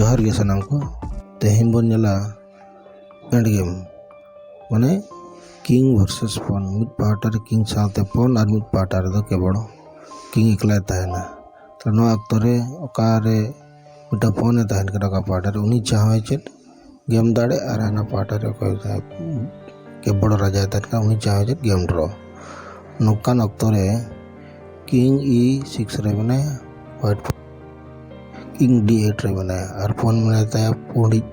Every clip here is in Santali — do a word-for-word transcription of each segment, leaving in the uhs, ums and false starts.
ᱡᱚᱦᱟᱨ ᱜᱮ ᱥᱟᱱᱟᱢ ᱠᱚ᱾ ᱛᱮᱦᱮᱧ ᱵᱚᱱ ᱧᱮᱞᱟ end game, ᱢᱟᱱᱮ king versus pawn᱾ ᱢᱤᱫ ᱯᱟᱦᱴᱟ ᱨᱮ king ᱥᱟᱶᱛᱮ pawn ᱟᱨ ᱢᱤᱫ ᱯᱟᱦᱴᱟ ᱨᱮᱫᱚ ᱠᱮᱵᱚᱞ king ᱮᱠᱞᱟᱭ ᱛᱟᱦᱮᱱᱟ᱾ ᱛᱚ ᱱᱚᱣᱟ ᱚᱠᱛᱚ ᱨᱮ ᱚᱠᱟᱨᱮ ᱢᱤᱫᱴᱟᱝ pawn ᱮ ᱛᱟᱦᱮᱱ ᱠᱟᱱᱟ ᱚᱠᱟ ᱯᱟᱦᱴᱟ ᱨᱮ, ᱩᱱᱤ ᱡᱟᱦᱟᱸᱭ ᱪᱮᱫ game ᱫᱟᱲᱮᱭᱟᱜᱼᱟ ᱟᱨ ᱦᱟᱱᱟ ᱯᱟᱦᱴᱟ ᱨᱮ ᱚᱠᱚᱭ ᱡᱟᱦᱟᱸᱭ ᱠᱮᱵᱚᱞ ᱨᱟᱡᱟᱭ ᱛᱟᱦᱮᱱ ᱠᱟᱱᱟ ᱩᱱᱤ ᱡᱟᱦᱟᱸᱭ ᱪᱮᱫ game draw᱾ ᱱᱚᱝᱠᱟᱱ ᱚᱠᱛᱚ ᱨᱮ king e six ᱨᱮ ᱢᱮᱱᱟᱭᱟ white, king d eight ᱨᱮ ᱢᱮᱱᱟᱭᱟ ᱟᱨ pawn ᱢᱮᱱᱟᱭ ᱛᱟᱭᱟ ᱯᱩᱸᱰᱤᱡ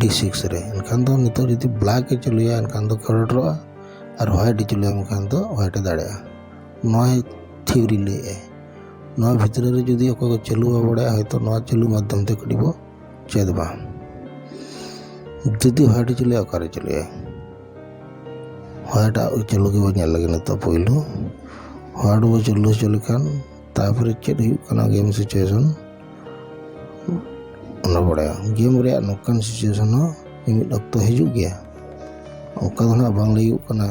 d six ᱨᱮ᱾ ᱮᱱᱠᱷᱟᱱ ᱫᱚ ᱱᱤᱛᱚᱜ ᱡᱩᱫᱤ black ᱮ ᱪᱟᱹᱞᱩᱭᱟ ᱮᱱᱠᱷᱟᱱ ᱫᱚ ᱠᱮᱵᱚᱞ ᱰᱨᱚᱜᱼᱟ, ᱟᱨ white ᱮ ᱪᱟᱹᱞᱩᱭᱟ ᱮᱱᱠᱷᱟᱱ ᱫᱚ white ᱮ ᱫᱟᱲᱮᱭᱟᱜᱼᱟ᱾ ᱱᱚᱣᱟᱭ theory ᱞᱟᱹᱭᱮᱫᱼᱟᱭ᱾ ᱱᱚᱣᱟ ᱵᱷᱤᱛᱨᱤ ᱨᱮ ᱡᱩᱫᱤ ᱚᱠᱚᱭ ᱠᱚ ᱪᱟᱹᱞᱩ ᱵᱟᱵᱚ ᱵᱟᱲᱟᱭᱟ, ᱦᱚᱭᱛᱚ ᱱᱚᱣᱟ ᱪᱟᱹᱞᱩ ᱢᱟᱫᱽᱫᱷᱚᱢ ᱛᱮ ᱠᱟᱹᱴᱤᱡ ᱵᱚ ᱪᱮᱫ ᱵᱟ᱾ ᱡᱩᱫᱤ white ᱮ ᱪᱟᱹᱞᱩᱭᱟ, ᱚᱠᱟᱨᱮ ᱪᱟᱹᱞᱩᱭᱟ? White ᱟᱜ ᱪᱟᱹᱞᱩ ᱜᱮᱵᱚ ᱧᱮᱞ ᱞᱮᱜᱮ ᱱᱤᱛᱚᱜ ᱯᱳᱭᱞᱳ᱾ White ᱵᱚ ᱪᱟᱹᱞᱩ ᱦᱚᱪᱚ ᱞᱮᱠᱷᱟᱱ ᱛᱟᱨᱯᱚᱨᱮ ᱪᱮᱫ ᱦᱩᱭᱩᱜ ᱠᱟᱱᱟ game situation, ᱚᱱᱟ ᱵᱟᱲᱟᱭᱟ᱾ Game ᱨᱮᱭᱟᱜ ᱱᱚᱝᱠᱟᱱ situation ᱦᱚᱸ ᱢᱤᱢᱤᱫ ᱚᱠᱛᱚ ᱦᱤᱡᱩᱜ ᱜᱮᱭᱟ᱾ ᱚᱱᱠᱟ ᱫᱚ ᱱᱟᱜ ᱵᱟᱝ ᱞᱟᱹᱭᱚᱜ ᱠᱟᱱᱟ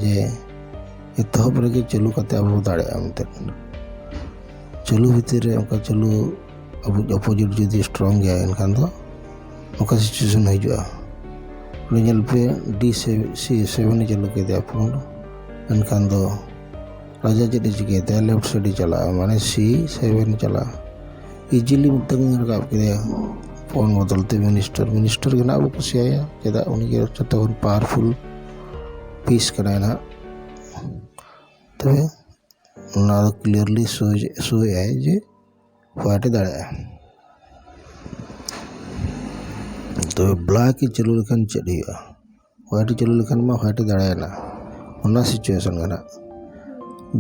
ᱡᱮ ᱮᱛᱚᱦᱚᱵ ᱨᱮᱜᱮ ᱪᱟᱹᱞᱩ ᱠᱟᱛᱮ ᱟᱵᱚ ᱫᱟᱲᱮᱭᱟᱜᱼᱟ ᱢᱮᱱᱛᱮ᱾ ᱪᱟᱹᱞᱩ ᱵᱷᱤᱛᱤᱨ ᱨᱮ ᱚᱱᱠᱟ ᱪᱟᱹᱞᱩ ᱟᱵᱚ opposite ᱡᱩᱫᱤ strong ᱜᱮᱭᱟ ᱮᱱᱠᱷᱟᱱ ᱫᱚ ᱱᱚᱝᱠᱟ situation ᱦᱤᱡᱩᱜᱼᱟ᱾ ᱚᱸᱰᱮ ᱧᱮᱞ ᱯᱮ d c seven ᱮ ᱪᱟᱹᱞᱩ ᱠᱮᱫᱟ pawn, ᱮᱱᱠᱷᱟᱱ ᱫᱚ ᱨᱟᱡᱟ ᱪᱮᱫ ᱮ ᱪᱤᱠᱟᱹᱭ ᱛᱟᱭᱟ? Left side ᱮ ᱪᱟᱞᱟᱜᱼᱟ, ᱢᱟᱱᱮ c seven ᱪᱟᱞᱟᱜᱼᱟ᱾ Easily ᱢᱤᱫᱴᱟᱝ ᱨᱟᱠᱟᱵ ᱠᱮᱫᱮᱭᱟ pawn ᱵᱚᱫᱚᱞ ᱛᱮ minister᱾ Minister ᱜᱮ ᱱᱟᱜ ᱵᱚ ᱠᱩᱥᱤᱭᱟᱭᱟ, ᱪᱮᱫᱟᱜ? ᱩᱱᱤ ᱜᱮ ᱡᱚᱛᱚ ᱠᱷᱚᱱ powerful piece ᱠᱟᱱᱟᱭ ᱱᱟᱜ᱾ ᱛᱚᱵᱮ ᱚᱱᱟ ᱫᱚ clearly show, show ᱮᱫᱟᱭ ᱡᱮ white ᱮ ᱫᱟᱲᱮᱭᱟᱜᱼᱟ᱾ ᱛᱚᱵᱮ black ᱮ ᱪᱟᱹᱞᱩ ᱞᱮᱠᱷᱟᱱ ᱪᱮᱫ ᱦᱩᱭᱩᱜᱼᱟ? White ᱮ ᱪᱟᱹᱞᱩ ᱞᱮᱠᱷᱟᱱ ᱢᱟ white ᱮ ᱫᱟᱲᱮᱭᱮᱱᱟ, ᱚᱱᱟ situation ᱠᱟᱱᱟ᱾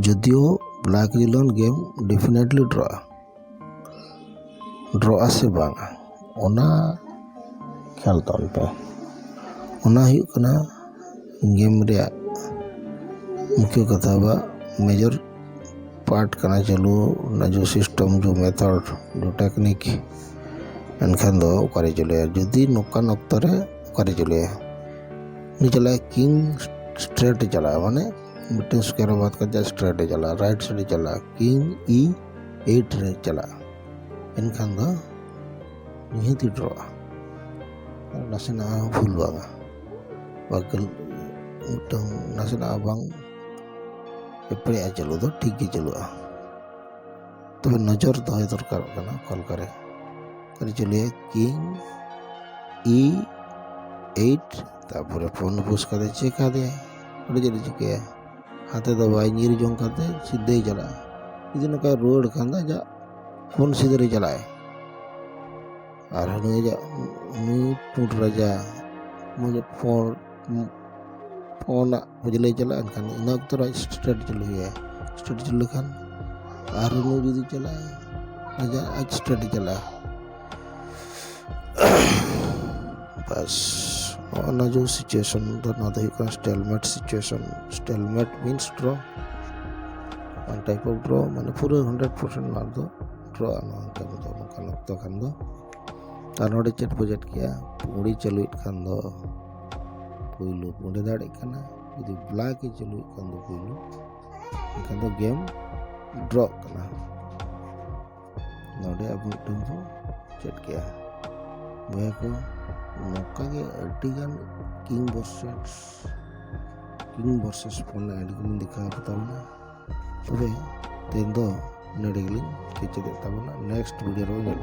ᱡᱚᱫᱤᱭᱳ black ᱮ ᱪᱟᱹᱞᱩ ᱞᱮᱠᱷᱟᱱ game definitely ᱰᱨᱚᱜᱼᱟ, ᱰᱨᱚᱜᱼᱟ ᱥᱮ ᱵᱟᱝᱟ, ᱚᱱᱟ ᱠᱷᱮᱭᱟᱞ ᱛᱟᱵᱚᱱ ᱯᱮ᱾ ᱚᱱᱟ ᱦᱩᱭᱩᱜ ᱠᱟᱱᱟ game ᱨᱮᱭᱟᱜ ᱢᱩᱠᱷᱭᱟᱹ ᱠᱟᱛᱷᱟ ᱵᱟ major part ᱠᱟᱱᱟ ᱪᱟᱹᱞᱩ ᱨᱮᱱᱟᱜ, ᱡᱚ system, ᱡᱚ method, ᱡᱚ technique᱾ ᱮᱱᱠᱷᱟᱱ ᱫᱚ ᱚᱠᱟᱨᱮ ᱪᱟᱹᱞᱩᱭᱟ? ᱡᱩᱫᱤ ᱱᱚᱝᱠᱟᱱ ᱚᱠᱛᱚ ᱨᱮ ᱚᱠᱟᱨᱮ ᱪᱟᱹᱞᱩᱭᱟ? ᱩᱱᱤ ᱪᱟᱞᱟᱜᱼᱟ king straight ᱮ ᱪᱟᱞᱟᱜᱼᱟ, ᱢᱟᱱᱮ ᱢᱤᱫᱴᱮᱱ square ᱵᱟᱫ ᱠᱟᱛᱮ straight ᱮ ᱪᱟᱞᱟᱜᱼᱟ, right side ᱮ ᱪᱟᱞᱟᱜᱼᱟ, king e eight ᱨᱮ ᱪᱟᱞᱟᱜᱼᱟ᱾ ᱮᱱᱠᱷᱟᱱ ᱫᱚ ᱱᱤᱦᱟᱹᱛ ᱜᱮ ᱰᱨᱚᱜᱼᱟ᱾ ᱟᱨ ᱱᱟᱥᱮᱱᱟᱜ ᱦᱚᱸ ᱵᱷᱩᱞ ᱵᱟᱝᱟ, ᱵᱟᱝ ᱢᱤᱫᱴᱟᱝ ᱱᱟᱥᱮᱱᱟᱜ ᱦᱚᱸ ᱵᱟᱝ ᱮᱯᱲᱮᱜᱼᱟ, ᱪᱟᱹᱞᱩ ᱫᱚ ᱴᱷᱤᱠ ᱜᱮ ᱪᱟᱹᱞᱩᱜᱼᱟ᱾ ᱛᱚᱵᱮ ᱱᱚᱡᱚᱨ ᱫᱚᱦᱚᱭ ᱫᱚᱨᱠᱟᱨᱚᱜ ᱠᱟᱱᱟ ᱚᱠᱟ ᱞᱮᱠᱟᱨᱮ᱾ ᱚᱠᱟᱨᱮ ᱪᱟᱹᱞᱩᱭᱟ? ᱠᱤᱝ ᱤ ᱮᱭᱤᱴ, ᱛᱟᱨᱯᱚᱨᱮ ᱯᱚᱱ ᱯᱩᱥ ᱠᱟᱛᱮ ᱪᱮᱠ ᱟᱫᱮᱭᱟᱭ, ᱚᱸᱰᱮ ᱪᱮᱫ ᱮ ᱪᱤᱠᱟᱹᱭᱟ? ᱦᱟᱱᱛᱮ ᱫᱚ ᱵᱟᱭ ᱧᱤᱨ ᱡᱚᱝ ᱠᱟᱛᱮ ᱥᱤᱫᱷᱟᱹᱭ ᱪᱟᱞᱟᱜᱼᱟ᱾ ᱡᱩᱫᱤ ᱱᱚᱝᱠᱟᱭ ᱨᱩᱣᱟᱹᱲ ᱠᱷᱟᱱ ᱫᱚ ᱟᱡᱟᱜ ᱯᱷᱳᱱ ᱥᱤᱫᱷᱟᱹ ᱨᱮ ᱪᱟᱞᱟᱜᱼᱟᱭ᱾ ᱟᱨ ᱦᱟᱹᱱᱤ ᱟᱡᱟᱜ ᱩᱱᱤ ᱯᱩᱸᱰ ᱨᱟᱡᱟ ᱢᱚᱡᱽ ᱯᱷᱳᱱ ᱯᱷᱳᱱᱟᱜ ᱢᱚᱡᱽ ᱞᱟᱹᱭ ᱪᱟᱞᱟᱜᱼᱟ, ᱮᱱᱠᱷᱟᱱ ᱤᱱᱟᱹ ᱚᱠᱛᱚ ᱨᱮ ᱟᱡ ᱥᱴᱮᱴ ᱪᱟᱹᱞᱩ ᱦᱩᱭᱩᱜᱼᱟ᱾ ᱥᱴᱮᱴ ᱪᱟᱹᱞᱩ ᱞᱮᱠᱷᱟᱱ ᱟᱨ ᱩᱱᱤ ᱡᱩᱫᱤ ᱪᱟᱞᱟᱜᱼᱟᱭ, ᱟᱡᱟᱜ ᱟᱡ ᱥᱴᱮᱴ ᱪᱟᱞᱟᱜᱼᱟ᱾ ᱵᱟᱥ, ᱱᱚᱜᱼᱚ ᱱᱚᱣᱟ ᱡᱮ situation ᱫᱚ, ᱱᱚᱣᱟ ᱫᱚ ᱦᱩᱭᱩᱜ ᱠᱟᱱᱟ stalemate situation᱾ Stalemate means draw, one type of draw, ᱢᱟᱱᱮ ᱯᱩᱨᱟᱹ ᱦᱟᱱᱰᱨᱮᱰ ᱯᱟᱨᱥᱮᱱᱴ ᱱᱚᱣᱟ ᱫᱚ ᱰᱨᱚᱜᱼᱟ᱾ ᱱᱚᱣᱟ ᱠᱷᱟᱱ ᱫᱚ, ᱱᱚᱝᱠᱟᱱ ᱚᱠᱛᱚ ᱠᱷᱟᱱ ᱫᱚ ᱟᱨ ᱱᱚᱰᱮ ᱪᱮᱫ ᱵᱚ ᱪᱮᱫ ᱠᱮᱜᱼᱟ? ᱯᱩᱸᱰᱮ ᱪᱟᱹᱞᱩᱭᱮᱫ ᱠᱷᱟᱱ ᱫᱚ ᱯᱩᱭᱞᱩ ᱯᱩᱸᱰᱮ ᱫᱟᱲᱮᱜ ᱠᱟᱱᱟ, ᱡᱩᱫᱤ ᱵᱞᱮᱠ ᱮ ᱪᱟᱹᱞᱩᱭᱮᱫ ᱠᱷᱟᱱ ᱫᱚ ᱯᱩᱭᱞᱩ, ᱮᱱᱠᱷᱟᱱ ᱫᱚ ᱜᱮᱢ ᱰᱨᱚᱜ ᱠᱟᱱᱟ᱾ ᱱᱚᱰᱮ ᱟᱵᱚ ᱢᱤᱫᱴᱟᱝ ᱵᱚ ᱪᱮᱫ ᱠᱮᱜᱼᱟ᱾ ᱵᱚᱭᱦᱟ ᱠᱚ, ᱱᱚᱝᱠᱟ ᱜᱮ ᱟᱹᱰᱤᱜᱟᱱ ᱠᱤᱝ ᱵᱷᱟᱨᱥᱮᱥ ᱠᱤᱝ ᱵᱷᱟᱨᱥᱮᱥ ᱯᱷᱳᱱ ᱨᱮᱱᱟᱜ ᱟᱹᱰᱤ ᱜᱮᱞᱤᱧ ᱫᱮᱠᱷᱟᱣ ᱟᱯᱮ ᱛᱟᱵᱚᱱᱟ᱾ ᱛᱚᱵᱮ ᱛᱮᱦᱮᱧ ᱫᱚ ᱱᱚᱰᱮ ᱜᱮᱞᱤᱧ ᱠᱮᱪᱮᱫᱮᱫ ᱛᱟᱵᱚᱱᱟ᱾ ᱱᱮᱠᱥᱴ ᱵᱷᱤᱰᱤᱭᱳ ᱨᱮᱵᱚᱱ ᱧᱮᱞ